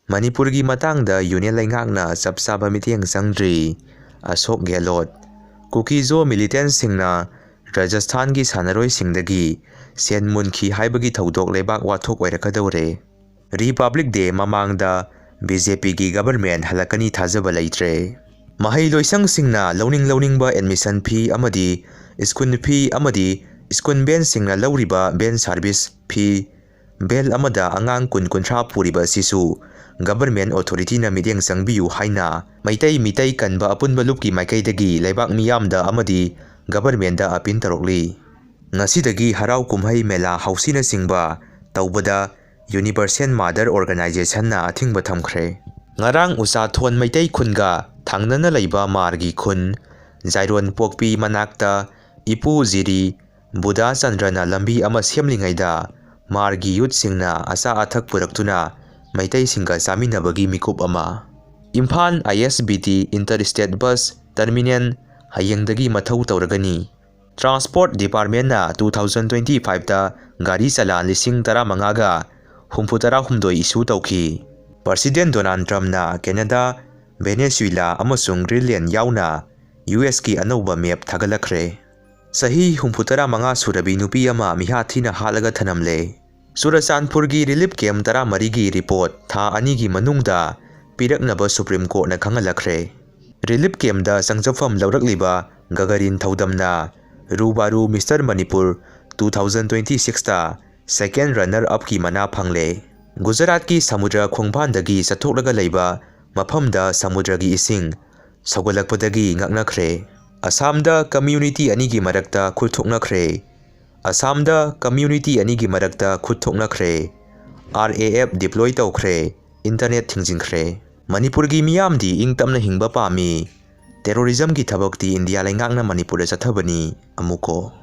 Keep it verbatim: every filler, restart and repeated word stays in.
ꯃꯅꯤꯄꯨꯔꯒꯤ ꯃꯇꯥꯡꯗ ꯌꯨꯅꯤꯌꯟ ꯂꯩꯉꯥꯛꯅ ꯆꯞ ꯆꯥꯕ ꯃꯤꯠꯌꯦꯡ ꯆꯪꯗ꯭ꯔꯤ꯫ ꯑꯁꯣꯛ ꯒꯦꯍꯂꯣꯠ꯫ ꯀꯨꯀꯤꯖꯣ ꯃꯤꯂꯤꯇꯦꯟꯁꯤꯡꯅ ꯔꯥꯖꯁꯊꯥꯟꯒꯤ ꯁꯥꯟꯅꯔꯣꯏꯁꯤꯡꯗꯒꯤ ꯁꯦꯟ ꯃꯨꯟꯈꯤ ꯍꯥꯏꯕꯒꯤ ꯊꯧꯗꯣꯛ ꯂꯩꯕꯥꯛ ꯋꯥꯊꯣꯛ ꯑꯣꯏꯔꯛꯀꯗꯧꯔꯦ꯫ ꯔꯤꯄꯕ꯭ꯂꯤꯛ ꯗꯦ ꯃꯃꯥꯡꯗ ꯕꯤ ꯖꯦ ꯄꯤꯒꯤ ꯒꯕꯔꯃꯦꯟ ꯍꯜꯂꯛꯀꯅꯤ ꯊꯥꯖꯕ ꯂꯩꯇ꯭ꯔꯦ꯫ ꯃꯍꯩ ꯂꯣꯏꯁꯪꯁꯤꯡꯅ ꯂꯧꯅꯤꯡ ꯂꯧꯅꯤꯡꯕ ꯑꯦꯗꯃꯤꯁꯟ ꯐꯤ ꯑꯃꯗꯤ ꯁ꯭ꯀꯨꯜ ꯐꯤ ꯑꯃꯗꯤ ꯁ꯭ꯀꯨꯜ ꯚꯦꯟꯁꯤꯡꯅ ꯂꯧꯔꯤꯕ ꯚꯦꯟ ꯁꯥꯔꯚꯤꯁ ꯐꯤ, ꯚꯦꯟ ꯑꯃꯗ ꯑꯉꯥꯡ ꯀꯨꯟ ꯀꯨꯟꯊ꯭ꯔꯥ ꯄꯨꯔꯤꯕ ꯑꯁꯤꯁꯨ ꯒꯕꯔꯃꯦꯟ ꯑꯣꯊꯣꯔꯤꯇꯤꯅ ꯃꯤꯠꯌꯦꯡ ꯆꯪꯕꯤꯌꯨ ꯍꯥꯏꯅ ꯃꯩꯇꯩ ꯃꯤꯇꯩ ꯀꯟꯕ ꯑꯄꯨꯟꯕ ꯂꯨꯞꯀꯤ ꯃꯥꯏꯀꯩꯗꯒꯤ ꯂꯩꯕꯥꯛ ꯃꯤꯌꯥꯝꯗ ꯑꯃꯗꯤ ꯒꯕꯔꯃꯦꯟꯗ ꯑꯄꯤꯜ ꯇꯧꯔꯛꯂꯤ꯫ ꯉꯁꯤꯗꯒꯤ ꯍꯔꯥꯎ ꯀꯨꯝꯍꯩ ꯃꯦꯂꯥ ꯍꯧꯁꯤꯅꯆꯤꯡꯕ ꯇꯧꯕꯗ ꯌꯨꯅꯤꯚꯔꯁꯦꯜ ꯃꯥꯗꯔ ꯑꯣꯔꯒꯅꯥꯏꯖꯦꯁꯟꯅ ꯑꯊꯤꯡꯕ ꯊꯝꯈ꯭ꯔꯦ꯫ ꯉꯔꯥꯡ ꯎꯆꯥꯊꯣꯟ ꯃꯩꯇꯩ ꯈꯨꯟꯒ ꯊꯪꯅꯅ ꯂꯩꯕ ꯃꯥꯔꯒꯤ ꯈꯨꯟ ꯖꯥꯏꯔꯣꯟ ꯄꯣꯛꯄꯤ ꯃꯅꯥꯛꯇ ꯏꯄꯨ ꯖꯤꯔꯤ ꯕꯨꯙꯥꯆꯟꯗ꯭ꯔꯅ ꯂꯝꯕꯤ ꯑꯃ ꯁꯦꯝꯂꯤꯉꯩꯗ ꯃꯥꯔꯒꯤ ꯌꯨꯠꯁꯤꯡꯅ ꯑꯆꯥ ꯑꯊꯛ ꯄꯨꯔꯛꯇꯨꯅ ꯃꯩꯇꯩꯁꯤꯡꯒ ꯆꯥꯃꯤꯟꯅꯕꯒꯤ ꯃꯤꯀꯨꯞ ꯑꯃ꯫ Imphal I S B T inter state bus terminal ꯍꯌꯦꯡꯗꯒꯤ ꯃꯊꯧ ꯇꯧꯔꯒꯅꯤ꯫ ꯇ꯭ꯔꯥꯟꯁꯄꯣꯔꯠ ꯗꯤꯄꯥꯔꯠꯃꯦꯟꯅ ꯇꯨ ꯊꯥꯎꯖꯟ ꯇ꯭ꯋꯦꯟꯇꯤ ꯐꯥꯏꯚꯇ ꯒꯥꯔꯤ ꯆꯂꯥꯟ ꯂꯤꯁꯤꯡ ꯇꯔꯥꯃꯉꯥꯒ ꯍꯨꯝꯐꯨꯇꯔꯥꯍꯨꯝꯗꯣꯏ ꯏꯁꯨ ꯇꯧꯈꯤ꯫ ꯄ꯭ꯔꯁꯤꯗꯦꯟ ꯗꯣꯅꯥꯜꯗ ꯇ꯭ꯔꯝꯞꯅ ꯀꯦꯅꯗꯥ, ꯚꯦꯅꯦꯖꯨꯏꯂꯥ ꯑꯃꯁꯨꯡ ꯒ꯭ꯔꯤꯟꯂꯦꯟ ꯌꯥꯎꯅ ꯌꯨ ꯑꯦꯁꯀꯤ ꯑꯅꯧꯕ ꯃꯦꯞ ꯊꯥꯒꯠꯂꯛꯈ꯭ꯔꯦ꯫ ꯆꯍꯤ ꯍꯨꯝꯐꯨꯇꯔꯥ ꯃꯉꯥ ꯁꯨꯔꯕꯤ ꯅꯨꯄꯤ ꯑꯃ ꯃꯤꯍꯥꯠ ꯊꯤꯅ ꯍꯥꯠꯂꯒ ꯊꯅꯝꯂꯦ꯫ ꯆꯨꯔꯆꯥꯟꯄꯨꯔꯒꯤ ꯔꯤꯂꯤꯐ ꯀꯦꯝꯞ ꯇꯔꯥꯃꯔꯤꯒꯤ ꯔꯤꯄꯣꯔꯠ ꯊꯥ ꯑꯅꯤꯒꯤ ꯃꯅꯨꯡꯗ ꯄꯤꯔꯛꯅꯕ ꯁꯨꯄ꯭ꯔꯤꯝ ꯀꯣꯔꯠꯅ ꯈꯪꯍꯜꯂꯛꯈ꯭ꯔꯦ꯫ ꯔꯤꯂꯤꯐ ꯀꯦꯝꯞꯇ ꯆꯪꯖꯐꯝ ꯂꯧꯔꯛꯂꯤꯕ ꯒꯒꯥꯔꯤꯟ ꯊꯧꯗꯝꯅ Rubaru mister Manipur two thousand twenty ꯁꯤꯛꯁꯇ ꯁꯦꯀꯦꯟ ꯔꯟꯅꯔ ꯑꯞꯀꯤ ꯃꯅꯥ ꯐꯪꯂꯦ꯫ ꯒꯨꯖꯔꯥꯠꯀꯤ ꯁꯃꯨꯗ꯭ꯔ ꯈꯣꯡꯕꯥꯟꯗꯒꯤ ꯆꯠꯊꯣꯛꯂꯒ ꯂꯩꯕ ꯃꯐꯝꯗ ꯁꯃꯨꯗ꯭ꯔꯒꯤ ꯏꯁꯤꯡ ꯁꯧꯒꯠꯂꯛꯄꯗꯒꯤ ꯉꯛꯅꯈ꯭ꯔꯦ꯫ ꯑꯁꯥꯝꯗ ꯀꯝꯃ꯭ꯌꯨꯅꯤꯇꯤ ꯑꯅꯤꯒꯤ ꯃꯔꯛꯇ ꯈꯨꯠ ꯊꯣꯛꯅꯈ꯭ꯔꯦ꯫ ꯑꯁꯥꯝꯗ ꯀꯝꯃ꯭ꯌꯨꯅꯤꯇꯤ ꯑꯅꯤꯒꯤ ꯃꯔꯛꯇ ꯈꯨꯠ ꯊꯣꯛꯅꯈ꯭ꯔꯦ꯫ ꯑꯥꯔ ꯑꯦ ꯑꯦꯐ ꯗꯤꯄ꯭ꯂꯣꯏ ꯇꯧꯈ꯭ꯔꯦ꯫ ꯏꯟꯇꯔꯅꯦꯠ ꯊꯤꯡꯖꯤꯟꯈ꯭ꯔꯦ꯫ ꯃꯅꯤꯄꯨꯔꯒꯤ ꯃꯤꯌꯥꯝꯗꯤ ꯏꯪ ꯇꯞꯅ ꯍꯤꯡꯕ ꯄꯥꯝꯃꯤ꯫ ꯇꯦꯔꯣꯔꯤꯖꯝꯒꯤ ꯊꯕꯛꯇꯤ ꯏꯟꯗꯤꯌꯥ ꯂꯩꯉꯥꯛꯅ ꯃꯅꯤꯄꯨꯔꯗ ꯆꯠꯊꯕꯅꯤ꯫ ꯑꯃꯨꯛꯀꯣ꯫